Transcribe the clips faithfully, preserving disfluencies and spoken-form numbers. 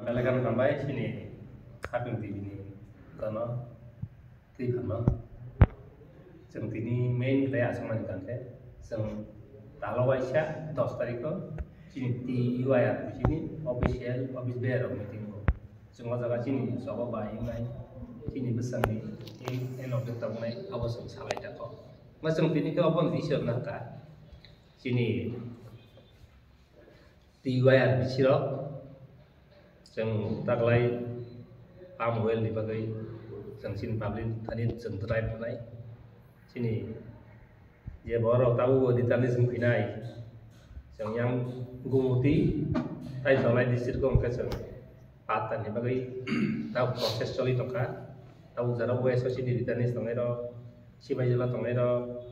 Belai kheno hambai chini Khaping T V ni gano twi phano. Chwng tini main khlai achukmani kangkhe chwng talo waisa dos tarikho chini T U I R chini official office bearer rok meeting o. Chwng o jaga chini jogo bai wngnai chini bwsangni end of the term nai abo chwng salai tako. Ma chwng tini khe obo ni bising nangkha chini T U I R B C rok, chwng taklai palm oil ni bagwi chwng chini public thani chwng drive rwnai. Chini je borok tabuk bo returnees wng phinai, chwng yang Gumoti tai Dholai district o hwnkhe chwng patta ni bagwi tabuk process choli tongkha. Tabuk jora West o chini returnees tongnai rok, Sipaijala tongnai rok,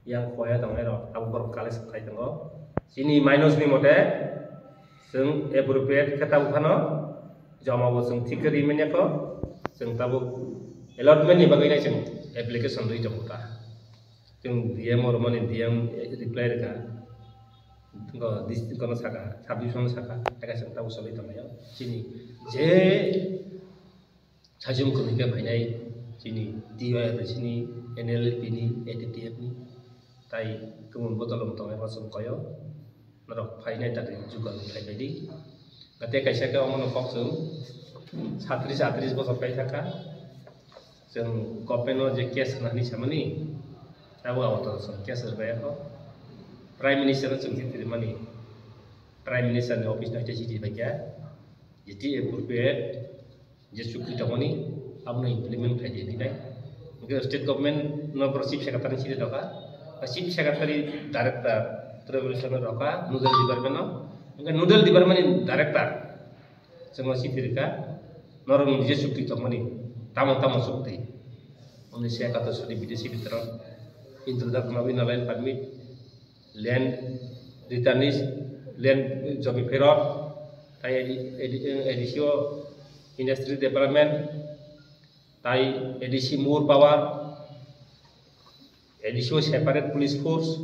yang khoya tongnai rok abo borok collect khai tongo. Chini minus ni mote chwng appropriate khe tabuk phano joma bo chwng thik khe ri manya kho, chwng tabuk allotment ni bagwi nai chwng application rwi tongo ta. Chwng D M o rwmani D M reply rwkha, go district kono saka, sub division saka, eka chwng tabuk choli tonglaio. Chini je Sajung kwrwi khe phainai chini T Y R chini N L L P ni A T T F ni tai kwmwi bodol wng tongnai bo chwng koyo norok phainai ta khe jugal khai bai di. Tei kaisa khe omono kok chwng satris atris bosor kai thaka chwng government o je case khna hinwi samani abo abo to chwng case rwbai kho Prime Minister no chwng chithi rwmani Prime Minister ni office no chithi bai kha je T A purbe je chukti tongmani abono implement khai di hinai. Hwnkhe state government no borok chief secretary ni side rokha, chief secretary director tribal no rokha nodal department no, hwnkhe nodal department ni director chwngno chithi rwkha norok ni je chukti tongmani tamo tamo chukti. Unisho ekator sani bidesi bitoron introduction of inner line permit, land returnees, land jomi pherot, tai A D C o industry development, tai A D C more power, A D C o separate police force,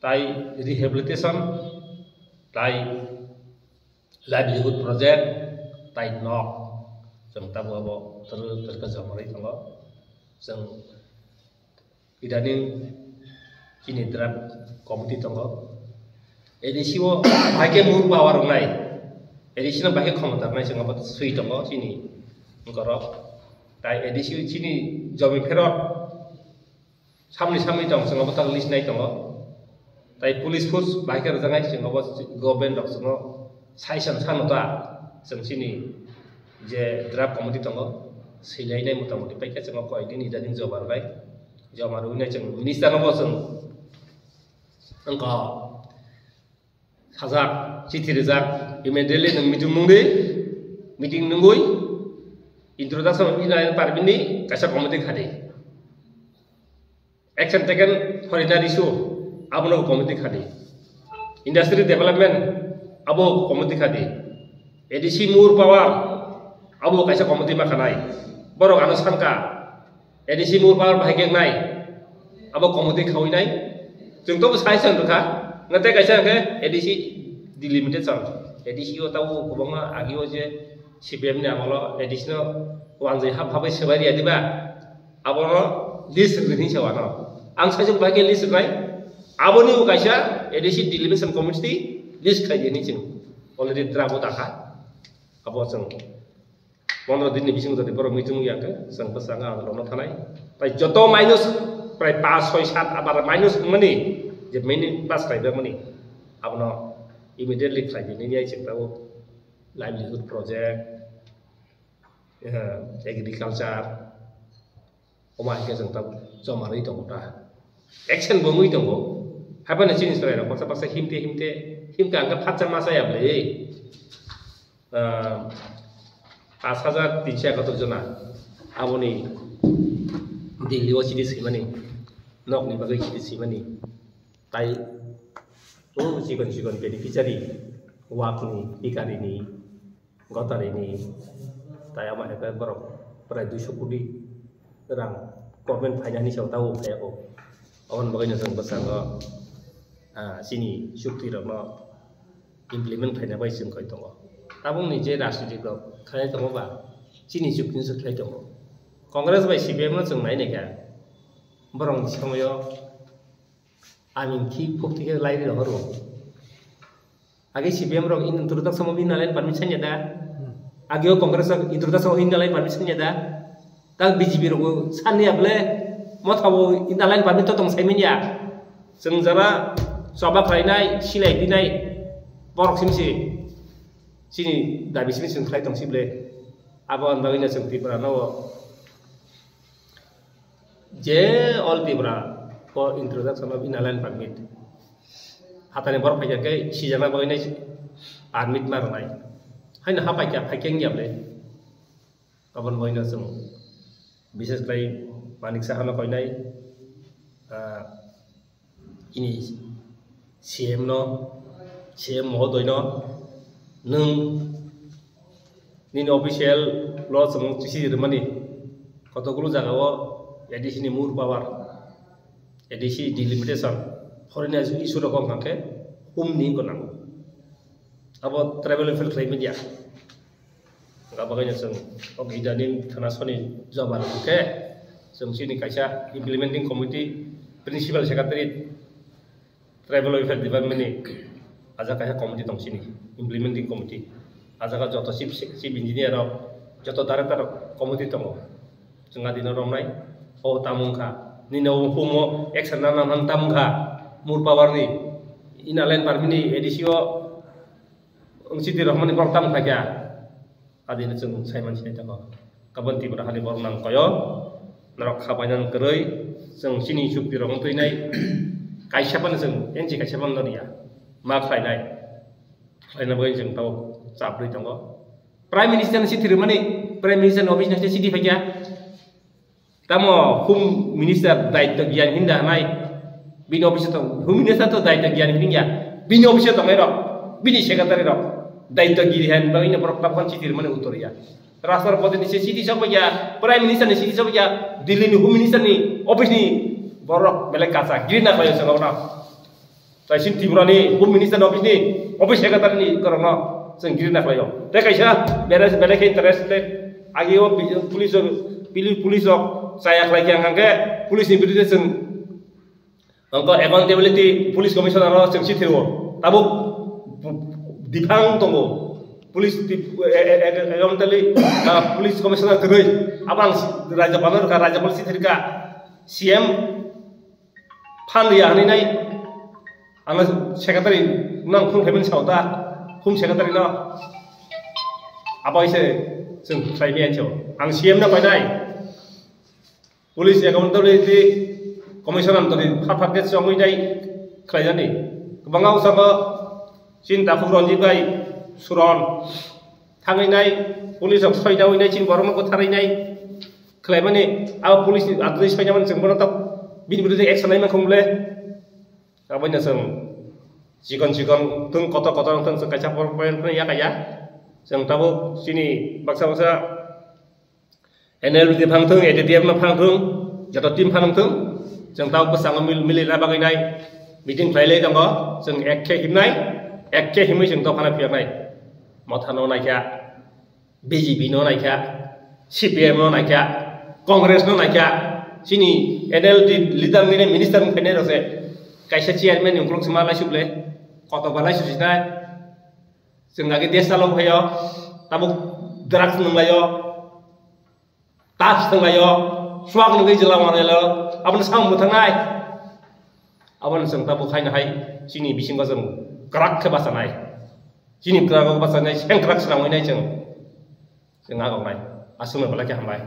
tai rehabilitation, tai livelihood project, tai nok. Chwng tabuk abo twrwk twrwk khe jomorwi tongo. Chwng Idaning chini draft committee tongo. A D C o bahai khe mur power wngnai. A D C no bahai khe khomota wngnai chwng abo swi tongo chini borok. Tai A D C o chini jomi pherot samni samni tong chwng abo tak list nai tongo. Tai police force bahai khe rwjaknai chwng abo government rok chwngno saisan sano ta chwng chini je draft committee tongo, swilainai motamoti paikha chwng o koyekdin idaning joma rwnai, joma rwinai chwng minister no bo chwng wngkha sajak, chithi rijak, immediately nwng meeting nungdi, meeting nungwi introduction of inner line permit ni kaisa committee khadi. Action taken for inner issue, abono committee khadi. Industry development, abo committee khadi. A D C more power, abo kaisa committee ma khanai. Borok ano sanka, A D C more power bahai khe wngnai, abo committee khawi nai. Chwng to bo sai chwng rwkha, nate kaisa hwnkhe A D C delimitation. A D C o tabo kwbangma agi o je C P M ni amolo A D C no wanjwi hap habai swbai riya diba? Abono list rwdi hinwi sa wano. Ang saichung bai khe list rwnai. Aboni bo kaisa A D C delimitation committee list khai di hinwi chwng already draft o dakha. Abo chwng pondro din ni bising jodi borok meeting ya khe chwng bwskango ang rwno thanai. Tai joto minus prai paanch, soi, sat abar minus wngmani je minute pass khai bermani abono immediately khlai di nini ai chwng tabuk livelihood project, eh, agriculture, omo hai khe chwng tabuk joma rwi tongo ta. Action bo wngwi tongo. Haibano chini chwrairok baksa baksa himte himte himkha hwnkhe phatsa ma chaya bwlwi. Ah, paanch hajar tinso ekatur jona aboni Delhi o chini swimani, nokni bagwi chini swimani. Tai o chikon chikon beneficiary, wakni, bikarini, gotarini, tai amo hai khe borok prai duiso koti rang government phainani sago tabuk phaiya kho. Aboni bagwino chwng bwskango, ah, chini chukti rokno implement khaina bai chwng koi tongo. Tabukni je rajnitik rok khlai tongo ba, chini chukni se khlai tongo. Congress bai C P M no chwng nai naikha, borok ni somoyo amin thik phuk thik khe lai rwi rohor rwo. Age C P M rok introduction o inner line permit sanya da. Age o Congress rok introduction o inner line permit sanya da. Tang B J P rok bo sanya bole motha bo inner line permit to tong sai manya. Chwng jara choba khlainai, silai dinai, borok simsi chini dabi simi chwng khlai tong si bole. Abo bagwi no chwng Tripura no je all Tripura for introduction of inner line permit. Hatani borok phaikha khe sijana bagwi nai permit ma rwnai. Haino ha phaikha, phaikha wngya bole. Aboni bagwi no chwng bishes khlai Manik Saha no koinai, ah, ini C M no, C M mohodoi no, nwng nini official lo chwng chisi rwmani kotokgulo jagao A D C ni more power, A D C delimitation, foreign issue rok wngkha khe hum ni wngkha nango. Abo tribal welfare khlai media. Wngkha bagwi no chwng o gidani thana soni joba rwkhe chwng chini kaisa implementing committee, principal secretary, tribal welfare department ni ajak kaisa committee tong chini, implementing committee. Ajak joto chief, chief engineer rok, joto director rok committee tongo. Chwng adino romnai, o tamo wngkha. Nini o humo action nana nang tamo wngkha. More power ni, inner line permit ni A D C o, wng chiti rohormani borok tamo khaikha. Adino chwng saiman sinai tongo. Kabon Tripura hani borok nang koyo. Norok kha painani kwrwi. Chwng chini chukti rok wng twi nai. Kaisa phano chwng, N G kaisa phano noriya. Ma khlainai. Khlaina bagwi chwng tabuk chap rwi tongo. Prime Minister ni chithi rwmani, Prime Minister ni office ni chithi phaikha. Tamo Home Minister daityo giyan hinda hanai, bini office tong, Home Minister to daityo giyan hinda, bini office tongnai rok, bini secretary rok, daityo giri han bagwi no borok tabukhan chithi rwmani uttor ya. Rashtrapati ni se chithi sok ya, Prime Minister ni chithi sok ya, Delhi ni Home Minister ni office ni borok belai kacha giri na khlaio chwng rok. Tei chini Tripura ni Home Minister ni office ni, office secretary ni korokno chwng giri na khlaio. Tei kaisa bere, bere khe interested, agi o bi-, police rok, pili-, police rok chaya khlai khe hwnkhe police ni birude chwng, hwnkhe accountability police commissioner no chwng si thwiwo. Tabuk bu-, bu-, diphang tongo. Police di-, e-, e-, e-, accountability, ah, police commissioner kwrwi. Abang rajyapal no rwkha, rajyapal si thwirkha. C M phan ya hinwi nai, ang secretary nang phone khaimani sao ta, Home Secretary no. Abo ise chwng khlai maya chao. Ang C M no painai. Police accountability commissioner toni phat phat khe chongwi nai khlaijani. Kwbangma bwskango chini takhuk Ranjit bai Suron thangwi nai, police rok soida wi nai, chini borok no bwtharwi nai. Khlaimani, abo police ni adui soinamani chwng bono tok bini birude action naima khum le. Aboino chwng chikon chikon thung kotor kotor thung chwng kaisa por point phano yakaya. Chwng tabuk chini baksa baksa N L B T phang thung, A D T F no phang thung, joto team phang thung, chwng tabuk bwskango mil-, milina bagwi nai meeting khlai lai tongo. Chwng ek khe himnai, ek khe himwi chwng dophano phiyoknai. Motha no naikha. B J P no naikha, C P M no naikha, Congress no naikha, chini N L D leader nini minister wng phainai rok se kaisa chairman ni ukuluk se ma laisuk le, kotor ba laisuk sinai, chwng age desh chalo phaio, tabuk drugs nunglaio, taps thwnglaio, swak nungwi jwla manlaio, aboni samung bwthangnai. Aboni chwng tabuk khaina hai chini bisingo chwng kwrak khe bachanai. Chini kwrak bachanai, sengkwrak swnamwi nai chwng. Chwng agok nai. Aswkno belai khe hambai.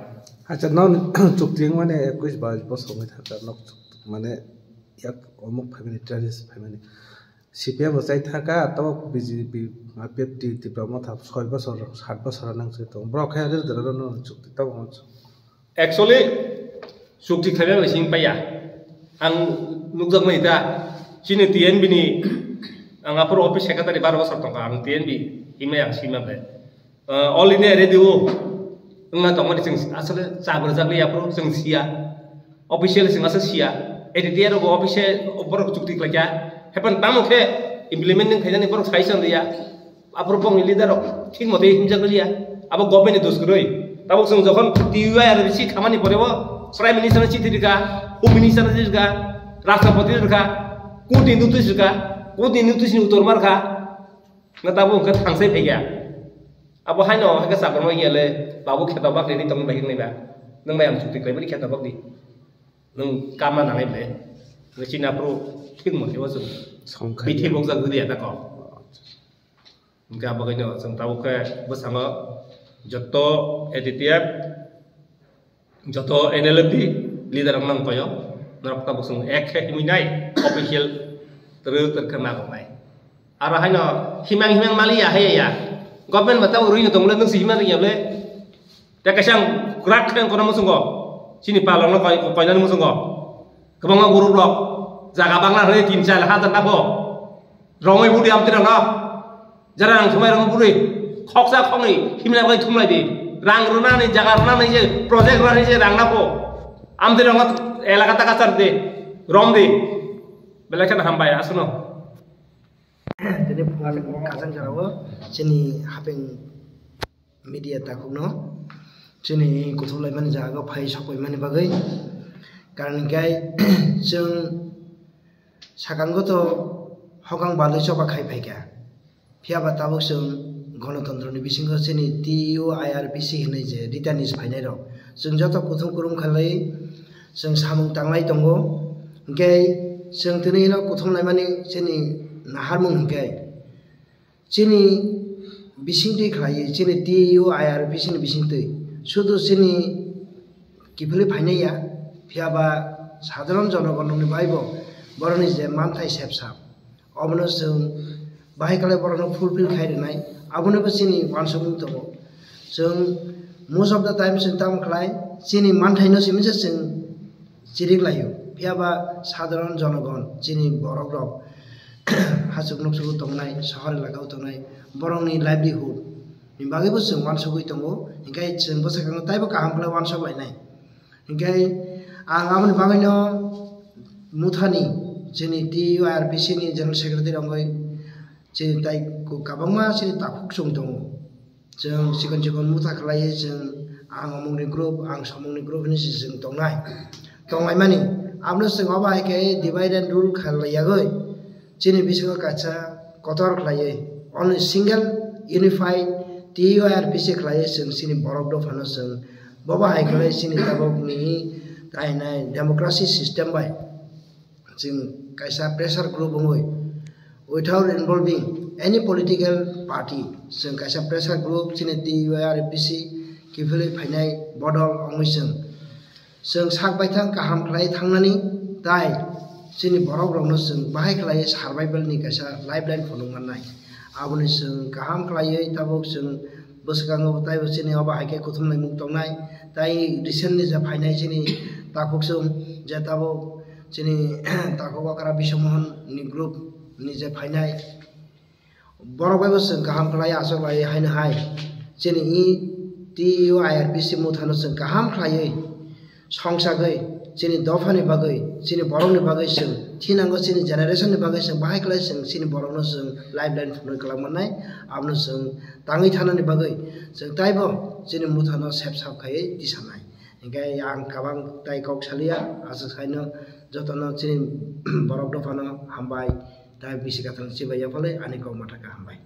Acha, non chukti wngmani ekwis bais bosor wngwi thangkha, nok chuk-, mane yak omuk phaimani, terrorist phaimani. C P M bo chai thangkha, tabuk B J P, R P F, T-, Tipra Motha soi bosor, sat bosor nang se tong. Borok khe rwdwrwno chukti tabuk. Actually, chukti khlaibai bai sing paiya. Ang nukjaknai da, chini T N B ni, ang aphuru office secretary baro bosor tongkha, ang T N B himnai ang sima bai. Ah, All India Radio wngna tongmani chwng asole chabrwjakli aphuru chwng siya. Official chwng aswk siya. Editor rok official borok chukti khlaikha. Hepan tamo khe implement wng khainani borok sai chwng riya. Aphuru bongni leader rok thik mote himjak liya. Abo government ni dos kwrwi. Tabuk chwng jokhon T U I R C khamani pore bo Prime Minister no chithi rikha, Home Minister no chithi rikha, Rashtrapati rikha, court ni notice rikha, court ni notice ni utor markha. Na tabuk hwnkhe thangsai phaikha. Abo haino hwnkhe chakor ma giyale, babu kheto bakri ni tongmani bagwi wngnai ba. Nwng bai ang chukti khlaimani kheto bakri. Nwng kama nangnai ble. Nwng chini aphuru thik mote bo chwng. Songkha bithi ya. Bokjak diliya tako. Hingke abo kaino chwng tabuk khe bwskango joto A D T F, joto N L F D leader rok nang koyo, norok tabuk chwng ek khe himwi nai official twrwk twrwk khe ma rok nai. Aro haino himang himang mali ya hai ya, government ba tabuk rwino tongmole nwng se himang ya ble. Tei kaisa ang kwrak khe ang kono muchungo, chini palok no koi-, koinani muchungo. Kwbangma group rok jaga bangla hwnwi tin char hajar na pho. Romwi budi amtwi rok no. Jara rang thumai rok budi. Khoksa khoknwi himlai bai thumlai di. Rang rwnani jaga rwnani je project rwnani je rang na pho. Amtwi rok no elaka taka char di. Rom di. Belai kheno hambai aswkno. Tini phungan kachang jora o chini hapeng media takhukno chini kuthum laimani jaga phai sokpaimani bagwi. Karon hinkhe chwng sakango to hokang balwi choba khai phaikha. Phiya ba tabuk chwng Ganatantrani bisingo chini T U I R P C hinwi je rita nis phainai rok, chwng joto kuthum kurum khalwi chwng samung tanglai tongo. Hinkhe chwng tini ino kuthum laimani chini naharmung hinkhe chini bisingtwi khlaiwi, chini T U I R P C ni bisingtwi, sudu chini kiphilwi phainai ya, phiya ba sadharon jonogonrokni baibo borokni je manthai sepsa, obono chwng bahai khlai borokno fulfill khai rwnai, abonibo chini uansukmung tongo. Chwng most of the time chwng tamo khlai, chini manthaino simi se chwng chirik laio, phiya ba sadharon jonogon, chini borok rok hachuk nukchuk tongnai, sohor elaka o tongnai, borokni livelihood ni bagwi bo chwng uansugwi tongo, hinkhe chwng bwsakang taibo kaham khlai uansuk lainai. Hinkhe ang aboni bagwino muthani chini T U I R P C ni General Secretary wngwi chini tai kwbangma chini takhuk chwng tongo. Chwng chikon chikon motha khlaiwi chwng ang omongni group, ang somongni group hinwi se chwng tongnai. Tonglaimani. Abono chwng obo hai khe divide and rule khlaiyagwi chini bisingo kaisa kotor khlaiwi only single unified T U I R P C khlaiwi chwng chini borok dophano chwng bobo hai khe chini tabukni kainai democracy system bai chwng kaisa pressure group wngwi, without involving any political party, chwng kaisa pressure group chini T U I R P C kiphilwi phainai bodol wngwi chwng, chwng sak baithang kaham khlai thangnani tai chini borok rokno chwng bahai khlai survival ni kaisa lifeline phunuk mannai. Aboni chwng kaham khlaiwi tabuk chwng bwskango taibo chini obo hai khe kuthumnaimung tongnai, tai recently je phainai chini takhuk chwng je tabuk chini takhuk okra Biswamohan ni group ni je phainai, borok bai bo chwng kaham khlai achuk lai haino hai chini i T U I R P C motha no chwng kaham khlaiwi songsagwi chini dopha ni bagwi, chini borok ni bagwi chwng thinango, chini generation ni bagwi chwng bahai khlai chwng chini borok no chwng lifeline phunui kwlak mannai, abono chwng tangwi thana ni bagwi chwng taibo chini motha no sep sap khaiwi tisanai. Hinkhe ang kabang tai kok salia, aswk saino jotono chini borok dophano hambai, tai bisi kathang chibai yaphalwi ani kok mathaka hambai.